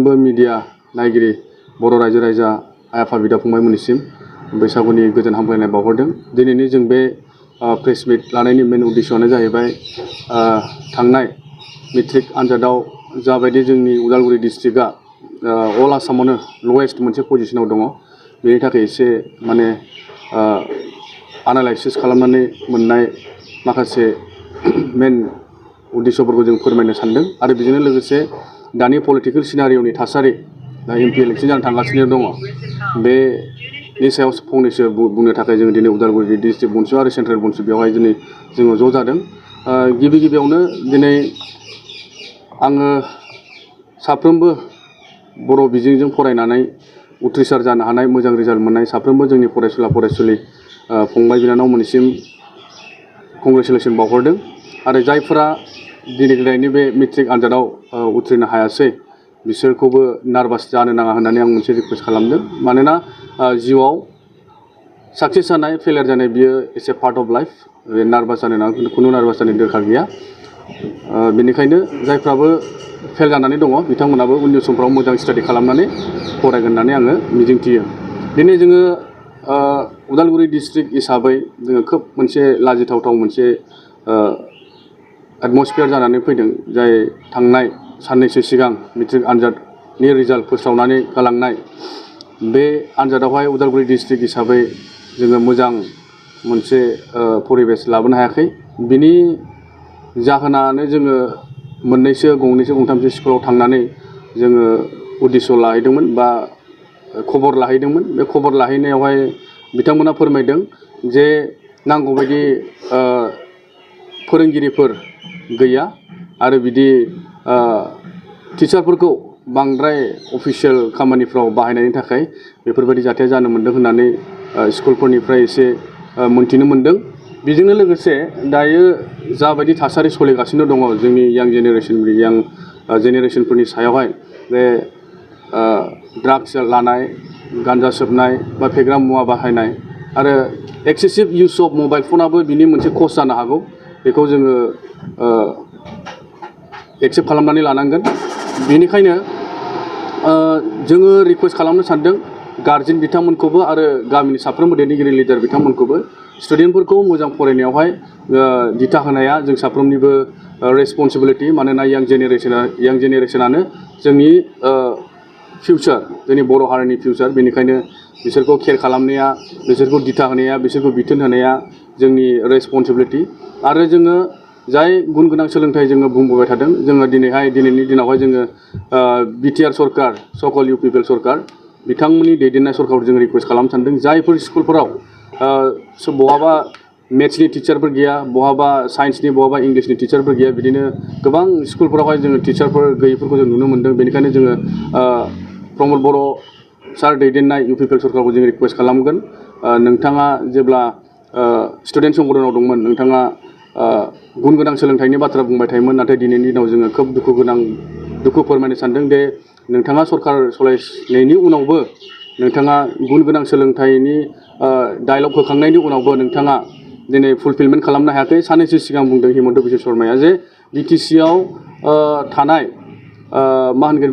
साफ्रोमबो मिडिया नायगिरि बर' रायजो राजा आइ आफा बिदा फंबायमोननिसिम बैसागुनि गोजोन हामलायनाय बावहरदों। दिनैनि जों बे प्रेस मिट लानायनि मेन उद्देश्यआनो जाहैबाय थांनाय मेट्रिक आनजादाव जाबायदि जोंनि उदालगुरि डिस्ट्रिक्टआ अल आसामावनो लवेस्ट मोनसे पजिशनाव दङ, बेनि थाखाय एसे माने एनालाइसिस खालामनानै मोननाय माखासे मेन उद्देश्यफोरखौ जों फोरमायनो सानदों आरो बेजोंनो लोगोसे दानि पलिटिकेल सिनारिय'नि थासारि दा एमपि इलेक्शन जानो थांगासिनो दङ, बेनि सायाव फंनैसो बुंनो थाखाय जों दिनै उदालगुरि डिस्ट्रिक्ट बनसु आरो सेन्ट्रेल बनसु बेवहाय दिनै जोङो ज' जादों। गिबियावनो दिनै आङो साफ्रोमबो बर' बिजोंजों फरायनानै उथ्रिसार जानो हानाय मोजां रिजाल्ट मोननाय साफ्रोमबो जोंनि फरायसुला फरायसुलि फंबाय बिनानावमोननिसिम कंग्रेचुलेसन बावहरदों आरो जायफोरा दिनैनि बे मेट्रिक आनजादाव उथ्रिनो हायासै बिसोरखौबो नार्भास जानो नाङा होननानै आं मोनसे रिकुवेस्ट खालामदों। मानोना जिउआव साक्सेस जानाय फेलियर जानाय बियो S A part of life, nervous जानो नाङा, खुनु नार्भास जानो दरकार गैया। बेनिखायनो जायफ्राबो फेल जानानै दङ बिथांमोनाबो उननि समफ्राव मोजां स्टाडि खालामनानै फरायगोन होननानै आङो मिजिंथियो। दिनै जोङो उदालगुरि डिस्ट्रिक्ट हिसाबै जोङो खोब मोनसे लाजिथावथाव मोनसे एटमस्फियार जानानै फैदों, जाय थांनाय साननैसो सिगां मेट्रिक आनजादनि रिजाल्ट फोसावनानै गालांनाय बे आनजादावहाय उदालगुरि डिस्ट्रिक्ट हिसाबै जोङो मोजां मोनसे परिबेस लाबोनो हायाखै। बिनि जाहोनानो जोङो गंनैसो गंथामसो स्कुलाव थांनानै जोङो उद्देश्य लाहैदोंमोन बा खबर लाहैदोंमोन। बे खबर लाहैनायावहाय बिथांमोना फोरमायदों जे नांगौबायदि फोरोंगिरिफोर गैया आरो बिदि टिचारफोरखौ बांद्राय अफिसियेल खामानिफ्राव बाहायनायनि थाखाय बेफोरबायदि जाथाया जानो मोन्दों होननानै स्कुलफोरनिफ्राय एसे मोन्थिनो मोन्दों। बेजोंनो लोगोसे दायो जाबायदि थासारि सोलिगासिनो दङ जोंनि यां जेनेरेसनफोरनि सायावहाय बे ड्राग्स लानाय, गान्जा सोबनाय बा फेग्रा मुवा बाहायनाय आरो एक्सेसिभ इउज अफ मबाइल फनाबो बिनि मोनसे कज जानो हागौ, बेखौ जोङो एक्सेप्ट खालामनानै लानांगोन। बेनिखायनो जोङो रिकुवेस्ट खालामनो सानदों गार्जेन बिथांमोनखौबो आरो गामिनि साफ्रोमबो दैदेनगिरि लिडार बिथांमोनखौबो स्टुडेन्टफोरखौ मोजां फरायनायावहाय दिथा होनाया जों साफ्रोमनिबो रेसपन्सिबिलिटि। मानोना यां जेनेरेसनानो जोंनि फिउचार, जोंनि बर' हारिनि फिउचार। बेनिखायनो बिसोरखौ केयार खालामनाया, बिसोरखौ दिथा होनाया, बिसोरखौ बिथोन होनाया जोंनि रेसपन्सिबिलिटि। आरो जोङो जाय गुन गोनां सोलोंथाइ जोङो बुंबोबाय थादों, जोङो दिनैनि दिनावहाय जोङो बिटिआर सरकार, सकल इउपिपिएल सरकार बिथांमोननि दैदेननाय सरकारखौ जों रिकुवेस्ट खालामनो सानदों जायफोर स्कुलफोराव बहाबा मेथ्सनि टिचारफोर गैया, बहाबा साइन्सनि, बहाबा इंलिसनि टिचारफोर गैया, बिदिनो गोबां स्कुलफोरावहाय जोङो टिचारफोर गैयैफोरखौ जों नुनो मोन्दों। बेनिखायनो जोङो प्रमद बर' सार दैदेननाय इउपिपिएल सरकारखौ जों रिकुवेस्ट खालामगोन, नोंथाङा जेब्ला स्टुडेन्ट संगठनाव दंमोन नोंथाङा गुन गोनां सोलोंथाइनि बाथ्रा बुंबाय थायोमोन, नाथाय दिनैनि दिनाव जोङो खोब दुखु फोरमायनो सानदों दे नोंथाङा सरकार सालायनायनि उनावबो नोंथाङा गुन गोनां सोलोंथाइनि डायलग होखांनायनि उनावबो नोंथाङा दिनै फुलफिलमेन्ट खालामनो हायाखै। साननैसो सिगां बुंदों हिमन्त बिश्व शर्माया जे बिटिसिआव थानाय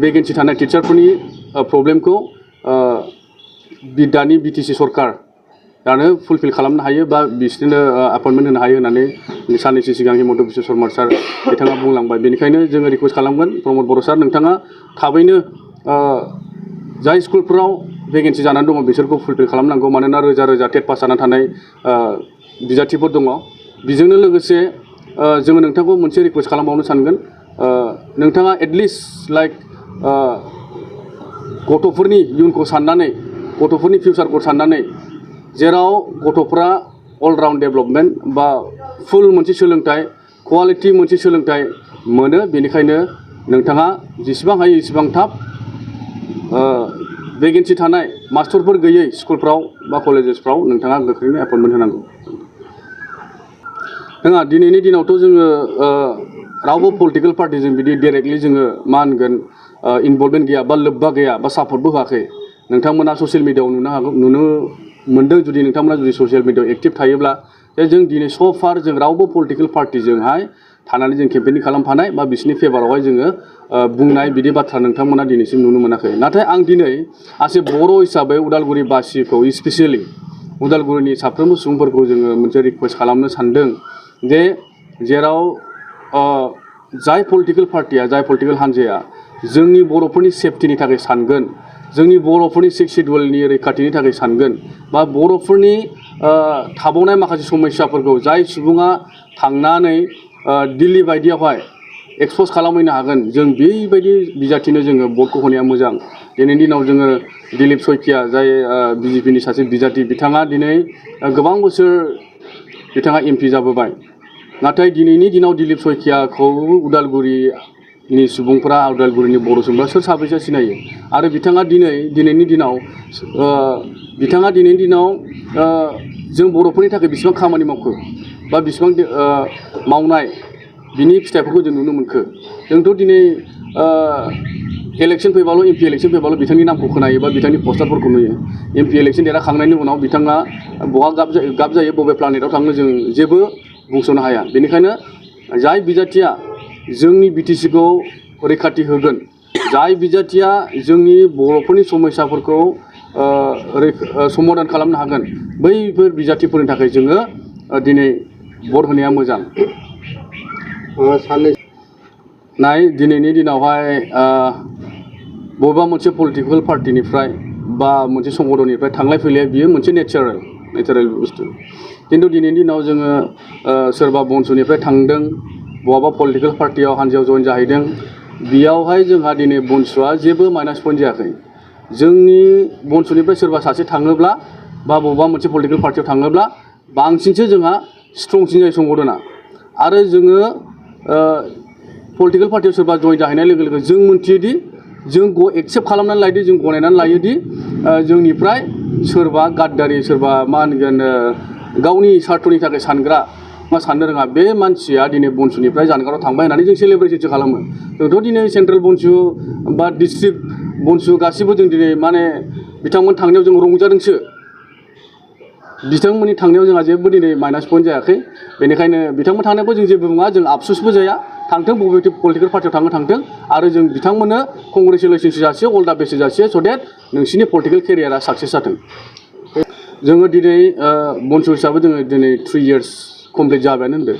भेकेन्सि थानाय टिचारफोरनि प्रब्लेमखौ दानि बिटिसि सरकार दानो फुलफिल खालामनो हायो बा बिसोरनो एपइन्टमेन्ट होनो हायो होननानै साननैसो सिगां हिमन्त बिश्व शर्मा सार बिथाङा बुंलांबाय। बेनिखायनो जोङो रिकुवेस्ट खालामगोन प्रमद बर' सार, नोंथाङा थाबैनो जाय स्कुलफोराव भेकेन्सि जानानै दङ बिसोरखौ फुलफिल खालामनांगौ। मानोना रोजा रोजा टेट पास जानानै थानाय बिजाथिफोर दङ। बेजोंनो लोगोसे जोङो नोंथांखौ मोनसे रिकुवेस्ट खालामबावनो सानगोन, नोंथाङा एटलिस्ट लाइक गथ'फोरनि इयुनखौ साननानै, गथ'फोरनि फिउचारखौ साननानै, जेराव गथ'फ्रा अलराउन्ड डेभेलपमेन्ट बा फुल मोनसे सोलोंथाइ, क्वालिटि मोनसे सोलोंथाइ मोनो, बेनिखायनो नोंथाङा जेसेबां हायो एसेबां थाब भेकेन्सि थानाय मास्टरफोर गैयै स्कुलफ्राव बा कलेजेसफ्राव नोंथाङा गोख्रैनो एपइन्टमेन्ट होनांगौ। नङा, दिनैनि दिनावथ' जोङो रावबो पलिटिकेल पार्टिजों बिदि डाइरेक्टलि जोङो मा होनगोन इनभल्भमेन्ट गैया बा लोब्बा गैया बा सापर्टबो होआखै। नोंथांमोना ससियेल मिडियाआव नुनो मोन्दों, जुदि नोंथांमोना जुदि ससियेल मिडियाआव एक्टिभ थायोब्ला, जे जों दिनै स फार जों रावबो पलिटिकेल पार्टिजोंहाय थानानै जों केम्पेनिं खालामफानाय बा बिसोरनि फेभारावहाय जोङो बुंनाय बिदि बाथ्रा नोंथांमोना दिनैसिम नुनो मोनाखै। नाथाय आं दिनै सासे बर' हिसाबै उदालगुरि बासिखौ स्पेसियेलि उदालगुरिनि साफ्रोमबो सुबुंफोरखौ जोङो मोनसे रिक्वेस्ट खालामनो सानदों जे जेराव जाय पलिटिकेल पार्टिया जाय पलिटिकेल हान्जाया जोंनि बर'फोरनि सेफटिनि थाखाय सानगोन, जोंनि बर'फोरनि 6 शिड्युलनि रैखाथिनि थाखाय सानगोन बा बर'फोरनि थाबावनाय माखासे समस्याफोरखौ जाय सुबुङा थांनानै दिल्ली बायदियावहाय एक्सप'ज खालामहैनो हागोन, जों बेबायदि बिजाथिनो जोङो भटखौ होनाया मोजां। दिनैनि दिनाव जोङो दिलीप शइकिया जाय बिजेपिनि सासे बिजाथि, बिथाङा दिनै गोबां बोसोर बिथाङा MP जाबोबाय। नाथाय दिनैनि दिनाव दिलीप शइकियाखौ उदालगुरिनि सुबुंफ्रा, उदालगुरिनि बर' सुबुंफ्रा सोर साबैसे सिनायो आरो बिथाङा दिनैनि दिनाव जों बर'फोरनि थाखाय बेसेबां खामानि मावखो बा बेसेबां मावनाय बिनि फिथाइफोरखौ जों नुनो मोनखो। जोंथ' दिनै इलेक्सन फैबाल' MP इलेक्सन फैबाल' बिथांनि नामखौ खोनायो बा बिथांनि पस्टारफोरखौ नुयो। MP इलेक्सन देरहाखांनायनि उनाव बिथाङा बहा गाब जायो, बबे प्लानेटआव थाङो, जों जेबो बुंस'नो हाया। बेनिखायनो जाय बिजाथिया जोंनि BTCखौ रैखाथि होगोन, जाय बिजाथिया जोंनि बर'फोरनि समस्याफोरखौ समाधान खालामनो हागोन, बैफोर बिजाथिफोरनि थाखाय जोङो दिनै भट होनाया मोजां। दिनैनि दिनावहाय बबेबा मोनसे पलिटिकेल पार्टिनिफ्राय बा मोनसे संगठननिफ्राय थांलाय फैलाय बियो मोनसे नेचारेल बुस्थु। खिन्थु दिनैनि दिनाव जोङो सोरबा बनसुनिफ्राय थांदों, बहाबा पलिटिकेल पार्टियाव हान्जायाव जइन जाहैदों, बेयावहाय जोंहा दिनै बनसुआ जेबो माइनास पइन्ट जायाखै। जोंनि बनसुनिफ्राय सोरबा सासे थाङोब्ला बा बबेबा मोनसे पलिटिकेल पार्टियाव थाङोब्ला बांसिनसो जोंहा स्ट्रंसिन जायो संगठना। आरो जोङो पलिटिकेल पार्टियाव सोरबा जइन जाहैनाय लोगो लोगो जों मोन्थियोदि, जों एक्सेप्ट खालामनानै लायोदि, जों गनायनानै लायोदि जोंनिफ्राय सोरबा गाद्दारि, सोरबा मा होनगोन गावनि स्वार्थनि थाखाय सानग्रा मा साननो रोङा, बे मानसिया दिनै बनसुनिफ्राय जानगाराव थांबाय होननानै जों सेलेब्रेसनसो खालामो। जोंथ' दिनै सेन्ट्रेल बनसु बा डिस्ट्रिक्ट बनसु गासिबो जों दिनै माने बिथांमोन थांनायाव जों रंजादोंसो। बिथांमोननि थांनायाव जोंहा जेबो दिनै माइनास पइन्ट जायाखै। बेनिखायनो बिथांमोन थांनायखौ जों जेबो बुङा, जों आफसुसबो जाया। थांथों, बबे पलिटिकेल पार्टियाव थांथों, आरो जों बिथांमोननो कंग्रेचुलेसन्स जासियो, अल दा बेस्ट जासियो, स' डेट नोंसिनि पलिटिकेल केरियारा साक्सेस जाथों। जोङो दिनै बनसु हिसाबै जोङो दिनै 3 years कमप्लिट जाबायानो होनदों।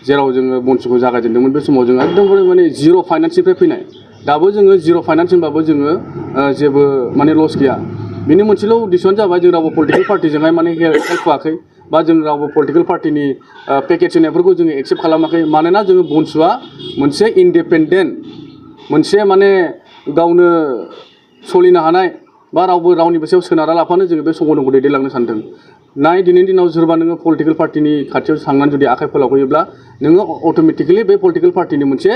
जेराव जोङो बनसुखौ जागायजेनदोंमोन बे समाव जोङो एकदमबारे माने जिर' फाइनान्सनिफ्राय फैनाय। दाबो जोङो जिर' फाइनान्स होनबाबो जोङो जेबो माने लस गैया। बेनि मोनसेल' उद्देश्यआनो जाबाय जों रावबो पलिटिकेल पार्टिजोंहाय माने हेल्प होआखै बा जों रावबो पलिटिकेल पार्टिनि पेकेज होनायफोरखौ जोङो एक्सेप्ट खालामाखै। मानोना जोङो बनसुआ मोनसे इन्डिपेन्डेन्ट, मोनसे माने गावनो सोलिनो हानाय बा रावनिबो सायाव सोनारा लाफानो जोङो बे संगठनखौ दैदेनलांनो सानदों। दिनैनि दिनाव सोरबा नोङो पलिटिकेल पार्टिनि खाथियाव थांनानै जुदि आखाइ फोलावहैयोब्ला नोङो अट'मेटिकेलि बे पलिटिकेल पार्टिनि मोनसे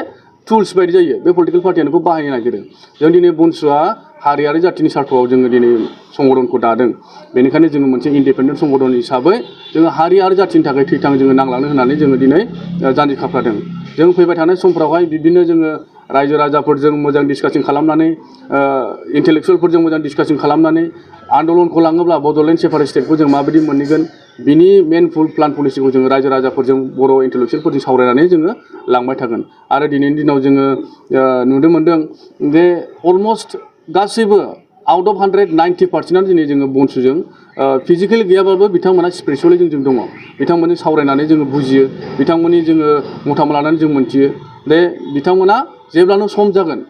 टुल्स बायदि जायो। बे पलिटिकेल पार्टिया नोंखौ बाहायनो नागिरो। जों दिनै बनसुआ हारियारि जाथिनि सार्थआव जोङो दिनै संगठनखौ दादों। बेनिखायनो जोङो मोनसे इन्डिपेन्डेन्ट संगठन हिसाबै जोङो हारि आरो जाथिनि थाखाय थैथां जोङो नांलांनो होननानै जोङो दिनै जानजि खाफ्रादों। जों फैबाय थानाय समफ्रावहाय बिदिनो जोङो रायजो राजाफोरजों मोजां डिसकासन खालामनानै, इन्टेलेक्सुयेलफोरजों मोजां डिसकासन खालामनानै आन्दलनखौ लाङोब्ला बड'लेण्ड सेपारेट स्टेटखौ जों माबायदि मोनहैगोन, बिनि मेन प्लान पलिसिखौ जोङो रायजो राजाफोरजों, बर' इन्टेलेक्सुयेलफोरजों सावरायनानै जोङो लांबाय थागोन। आरो दिनैनि दिनाव जोङो नुनो मोनदों जे अलमस्ट गासैबो आउट अफ 190% दिनै जोङो बनसुजों फिजिकेलि गैयाबाबो बिथांमोना स्पिरिचुवेलि जों दङ। बिथांमोनजों सावरायनानै जोङो बुजियो, बिथांमोननि जोङो मतामत लानानै जों मोनथियो। बिथांमोना जेब्लानो सम जागोन,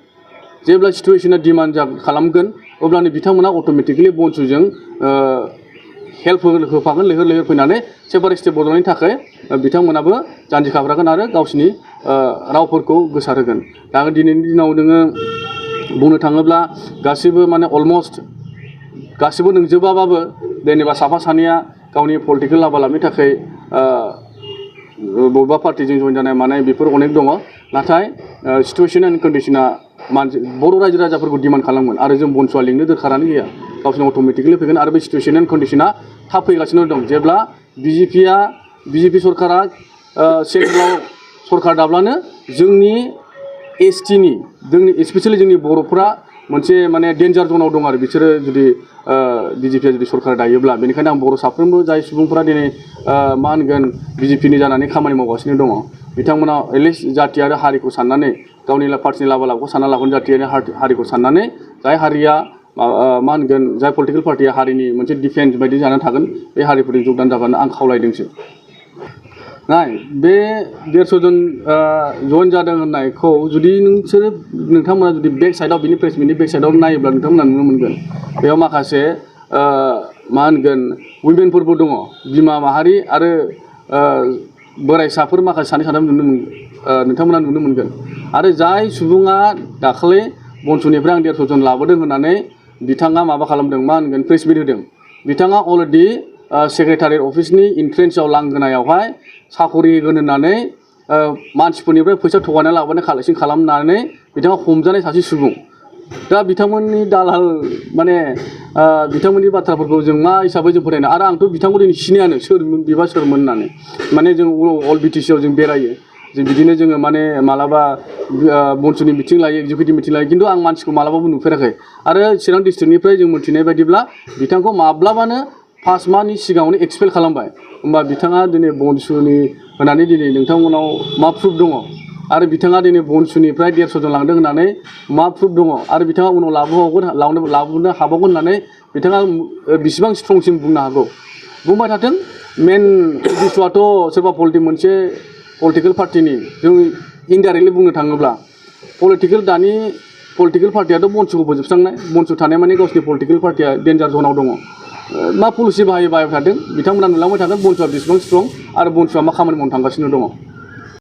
जेब्ला सिटुवेसना डिमान्ड खालामगोन, अब्लानो बिथांमोना अट'मेटिकेलि बनसुजों हेल्प होफागोन, लैहोर लैहोर फैनानै सेपारेट स्टेट बड'लेण्डनि थाखाय बिथांमोनाबो जानजि खाफ्रागोन आरो गावसिनि रावफोरखौ गोसारहोगोन। दा दिनैनि दिनाव नोङो बुंनो थाङोब्ला गासिबो माने अलमस्ट गासिबो नोंजोबाबाबो जेनेबा साफा सानैया गावनि पलिटिकेल लाभालाभनि थाखाय बबेबा पार्टिजों जइन जानाय मानाय बेफोर अनेक दङ। नाथाय सिटुवेसन एन्ड कन्डिसना बर' रायजो राजाफोरखौ डिमान्ड खालामगोन आरो जों बनसुआ लिंनो दोरखारानो गैया। गावसोरनो अट'मेटिकेलि फैगोन आरो बे सिटुवेसन एन्ड कन्डिसना थाब फैगासिनो दं। जेब्ला बिजेपि सरकारा सेन्ट्रेलाव सरकार दाब्लानो जोंनि STनि, स्पेसियेलि जोंनि बर'फ्रा मोनसे माने डेन्जार जनाव दं आरो बिसोरो जुदि बिजेपिया जुदि सरकार दायोब्ला बेनिखायनो आं बर' साफ्रोमबो जाय सुबुंफोरा दिनै मा होनगोन बिजेपिनि जानानै खामानि मावगासिनो दङ बिथांमोना एटलिस्ट जाथि आरो हारिखौ साननानै गावनि पार्टिनि लाबा लाबखौ सानना लागोन जाथि आरो हारिखौ साननानै जाय हारिया मा होनगोन जाय पलिटिकेल पार्टिया हारिनि मोनसे डिफेन्स बायदि जानानै थागोन बे हारिफोरजों जगदान जागोन आं खावलायदोंसो नाय बे 150 जन जइन जादों होननायखौ जुदि नोंथांमोना जुदि बेक साइडआव बिनि प्रेस मिटनि बेक साइडआव नायोब्ला नोंथांमोना नुनो मोनगोन बेयाव माखासे मा होनगोन उइमेनफोरबो दङ बिमा माहारि आरो बोराइसाफोर माखासे सानै साथाम नोंथांमोना नुनो मोनगोन आरो जाय सुबुङा दाखालि बनसुनिफ्राय आं 150 जन लाबोदों होननानै बिथाङा माबा खालामदों मा होनगोन प्रेस मिट होदों बिथाङा अलरेडि सेक्रेटारियेट अफिसनि इन्ट्रेन्सआव लांगोनायावहाय साखरि होगोन होननानै मानसिफोरनिफ्राय फैसा थगायनानै लाबोनाय कालेक्सन खालामनानै बिथाङा हमजानाय सासे सुबुं दा बिथांमोननि दालाल माने बिथांमोननि बाथ्राफोरखौ जों मा हिसाबै जों फोथायनो आरो आंथ' बिथांखौ दिनै सिनायानो सोरमोन बिबा सोरमोन होननानै माने जों अल बिटिसिआव जों बेरायो जों बिदिनो जोङो माने मालाबा बनसुनि मिटिं लायो एक्जिकिउटिभ मिटिं लायो खिन्थु आं मानसिखौ मालाबाबो नुफेराखै आरो चिरां डिस्ट्रिक्टनिफ्राय जों मोनथिनाय बायदिब्ला बिथांखौ माब्लाबानो 5 माहनि सिगाङावनो एक्सपेल खालामबाय होमबा बिथाङा दिनै बनसुनि होनानै दिनै नोंथांमोनाव मा प्रुफ दङ आरो बिथाङा दिनै बनसुनिफ्राय 150 जन लांदों होननानै मा प्रुफ दङ आरो बिथाङा उनाव लाबोनो हाबावगोन होननानै बिथाङा बेसेबां स्ट्रंसिम बुंनो हागौ बुंबाय थाथों मेन इस्युआथ' सोरबा मोनसे पलिटिकेल पार्टिनि जों इनडाइरेक्टलि बुंनो थाङोब्ला दानि पलिटिकेल पार्टियाथ' बनसुखौ फोजोबस्रांनाय बनसु थानाय माने गावसिनि पलिटिकेल पार्टिया डेन्जार जनाव दङ मा पलिसि बाहायबाय थादों बिथांमोना नुलांबाय थागोन बनसुआ बेसेबां स्ट्रं आरो बनसुआ मा खामानि मावनो थांगासिनो दङ